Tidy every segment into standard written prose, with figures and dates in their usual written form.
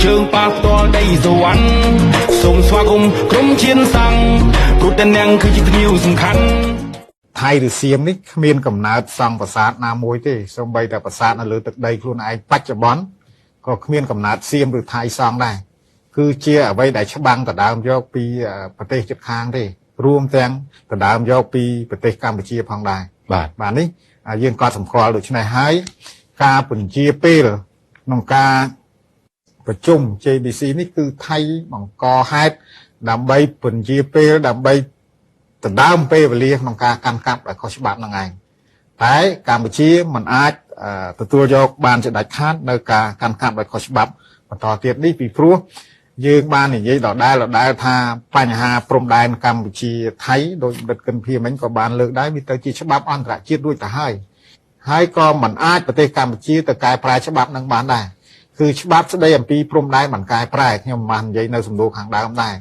ជើងប៉ះផ្ទាល់ដីសវណ្ណសូមស្វាគមន៍ក្រុមឈានសាំងព្រោះតែនាងគឺជាភ្ញៀវសំខាន់ ថៃឬសៀមនេះគ្មានកំណើតសង់ប្រាសាទណាមួយទេសូម្បីតែប្រាសាទនៅលើទឹកដីខ្លួនឯងបច្ចុប្បន្នក៏គ្មានកំណើតសៀមឬថៃសង់ដែរគឺជាអ្វីដែលច្បាំងដដើមយកពីប្រទេសជិតខាងទេរួមទាំងដដើមយកពីប្រទេសកម្ពុជាផងដែរ បាទ បាទនេះយើងក៏សម្គាល់ដូច្នេះហើយការពន្យាពេលក្នុងការប្រជុំ JBC នេះគឺថៃបង្កហេតុដើម្បីពន្យាពេលដើម្បីដណ្ដើមពេលវេលាក្នុងការកាន់កាប់ដោយខុសច្បាប់ហ្នឹងឯងតែកម្ពុជាមិនអាចទទួលយកបានជាដាច់ខាតនៅការកាន់កាប់ដោយខុសច្បាប់បន្តទៀតនេះពីព្រោះយើងបាននិយាយដដែលថាបញ្ហាព្រំដែនកម្ពុជាថៃដោយបណ្ឌិតគិនភាមិញក៏បានលើកដែរវាទៅជាច្បាប់អន្តរជាតិរួចទៅហើយហើយក៏មិនអាចប្រទេសកម្ពុជាទៅកែប្រែច្បាប់នឹងបានដែរគឺច្បាប់ស្ដីអំពីព្រំដែនមិនកែប្រែខ្ញុំមិនបាននិយាយនៅសំណួរខាងដើមដែរ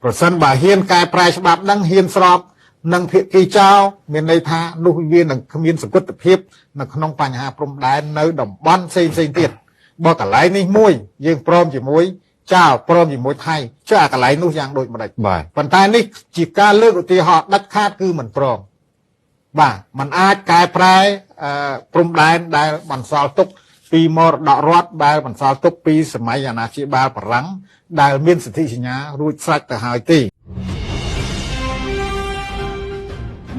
ប្រសិនបើហ៊ានកែប្រែច្បាប់នឹងហ៊ានស្របនឹងភាគីចោលមានន័យថានោះវានឹងគ្មានសន្តិភាពនៅក្នុងបញ្ហាព្រំដែននៅតំបន់ផ្សេងផ្សេងទៀតបើកន្លែងនេះមួយយើងព្រមជាមួយចោលព្រមជាមួយថៃចុះអាកន្លែងនោះយ៉ាងដូចម្ដេច បាទ ប៉ុន្តែនេះជាការលើកឧទាហរណ៍ដាច់ខាតគឺមិនព្រមបាទมันអាចកែប្រែព្រំដែនដែលបន្សល់ទុកពីមរតករដ្ឋដែលបន្សល់ទុកពីសម័យអាណាព្យាបាលបារាំងដែលមានសិទ្ធិសញ្ញារួចស្រេចទៅហើយទេ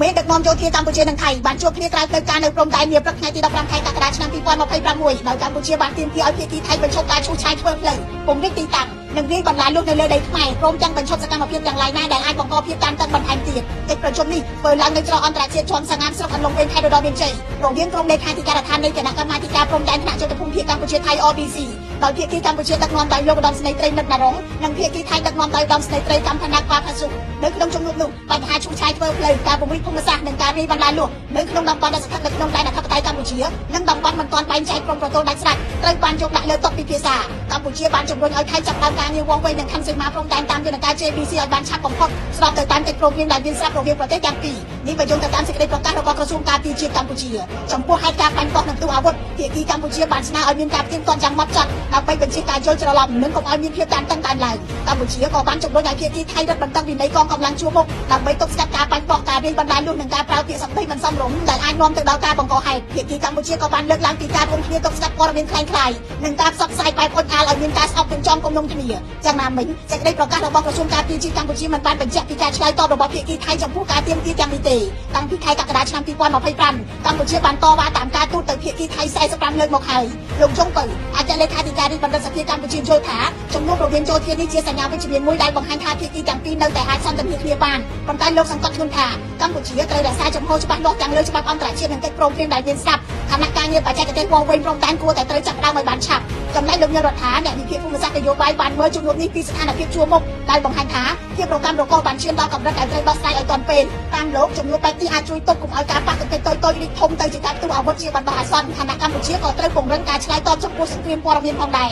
មេដឹកនាំយោធាកម្ពុជានិងថៃបានជួបគ្នាក្រៅផ្លូវការនៅព្រំដែននាព្រឹកថ្ងៃទី15ខែកក្កដាឆ្នាំ2026ដោយកម្ពុជាបានទាមទារឲ្យភាគីថៃបញ្ឈប់ការឈូសឆាយធ្វើផ្លូវពង្រីកទីតាំងនិងរាយបន្លាលួសនៅលើដីខ្មែរព្រមទាំងបញ្ឈប់សកម្មភាពទាំងឡាយណាដែលអាចបង្កភាពតានតឹងបន្ថែមទៀតកិច្ចប្រជុំនេះធ្វើឡើងនៅច្រកអន្តរជាតិជាំសងានស្រុកអន្លង់វែងខេត្តឧត្តរមានជ័យរវាងក្រុមលេខាធិការដ្ឋាននៃគណៈកម្មាធិការព្រំដែនថ្នាក់យុទ្ធភូមិភាគកម្ពុជាថៃ RBC ដោយភាគីកម្ពុជាដឹកនាំដោយលោកឧត្តមស្នេហ៍ត្រីនិតណារងនិងភាគីថៃដឹកនាំដោយឧត្តមស្នេហ៍ត្រីកម្មធនាគារផាសុនៅក្នុងជំនួបនោះបញ្ហាឈូសឆាយធ្វើផ្លូវការពង្រីកភូមិសាស្ត្រនិងការរាយបន្លាលួសនៅក្នុងតំបន់ដែលស្ថិតនៅក្នុងដែនអធិបតេយ្យកម្ពុជានិងតំបន់មិនទាន់បែងចែកព្រំប្រទល់ដាច់ស្រេចត្រូវបានយកដាក់លើតុពិភាក្សាកម្ពុជាបានជំរុញឲ្យថៃចាប់ផ្ដើមការងារវាស់វែងនិងខណ្ឌសីមាព្រំដែនតាមយន្តការ JBC ឲ្យបានឆាប់បំផុតស្របទៅតាមកិច្ចព្រមព្រៀងដែលមានស្រាប់រវាងប្រទេសទាំងពីរនេះបញ្យល់ទៅតាមសេចក្តីប្រកាសរបស់ក្រសួងការពារជាតិកម្ពុជាចំពោះហេតុការណ៍បាញ់បោះនិងផ្ទុះអាវុធភាគីកម្ពុជាបានស្នើឲ្យមានការផ្ទៀងផ្ទាត់យ៉ាងម៉ត់ចត់ដើម្បីបញ្ជាការយល់ច្រឡំនិងកុំឲ្យមានភាពតានតឹងកើនឡើងកម្ពុជាក៏បានជំរុញឲ្យភាគីថៃរឹតបន្តឹងវិន័យកងកម្លាំងជួរមុខដើម្បីទប់ស្កាត់ការបាញ់បោះការរាយបណ្ដាលលួសនិងការប្រើពាក្យសម្ដីមិនសមរម្យដែលអាចនាំទៅដល់ការបង្កហេតុភាគីកម្ពុជាក៏បានលើកឡើងពីការរួមគ្នាទប់ស្កាត់ព័ត៌មានក្លែងក្លាយនិងការផ្សព្វផ្សាយបែបអុចអាលឲ្យមានការស្អប់ទាំងចំគំនុំគ្នាយ៉ាងណាមិញសេចក្តីប្រកាសរបស់ក្រសួងការពារជាតិកម្ពុជាមិនបានបញ្ជាក់ពីការឆ្លើយតបរបស់ភាគីថៃចំពោះការទាមទារទាំងនេះទេតាំងពីខែកក្កដាឆ្នាំ2025កម្ពុជាបានតវ៉ាតាមការទូតទៅភាគីថៃ45លើកមកហើយលោកចុងពៅអគ្គលេខាធិការរាជបណ្ឌិតសភាកម្ពុជាយល់ថាជំនួបរវាងយោធានេះជាសញ្ញាវិជ្ជមានមួយដែលបង្ហាញថាភាគីទាំងពីរនៅតែអាចសន្ទនាគ្នាបានប៉ុន្តែលោកសង្កត់ធ្ងន់ថាកម្ពុជាត្រូវរក្សាជំហរច្បាស់លាស់ទាំងលើច្បាប់អន្តរជាតិនិងកិច្ចព្រមព្រៀងដែលមានស្រាប់ខណៈការងារបច្ចេកទេសវាស់វែងព្រំដែនគួរតែត្រូវចាប់ផ្ដើមឲ្យបានឆាប់ចំណែកលោកញឹករដ្ឋាអ្នកវិភាគភូមិសាស្ត្រនយោបាយបានមើលជំនួបនេះពីស្ថានភាពជួរមុខដែលបង្ហាញថាភាពរកាំរកូសបានឈានដល់កម្រិតដែលត្រូវដោះស្រាយឲ្យទាន់ពេលតាមលោកជំនួបបែបនេះអាចជួយទប់កុំឲ្យការប៉ះទង្គិចតូចៗរីកធំទៅជាការផ្ទុះអាវុធជាបណ្ដោះអាសន្នខណៈកម្ពុជាក៏ត្រូវពង្រឹងការឆ្លើយតបចំពោះសង្គ្រាមព័ត៌មានផងដែរ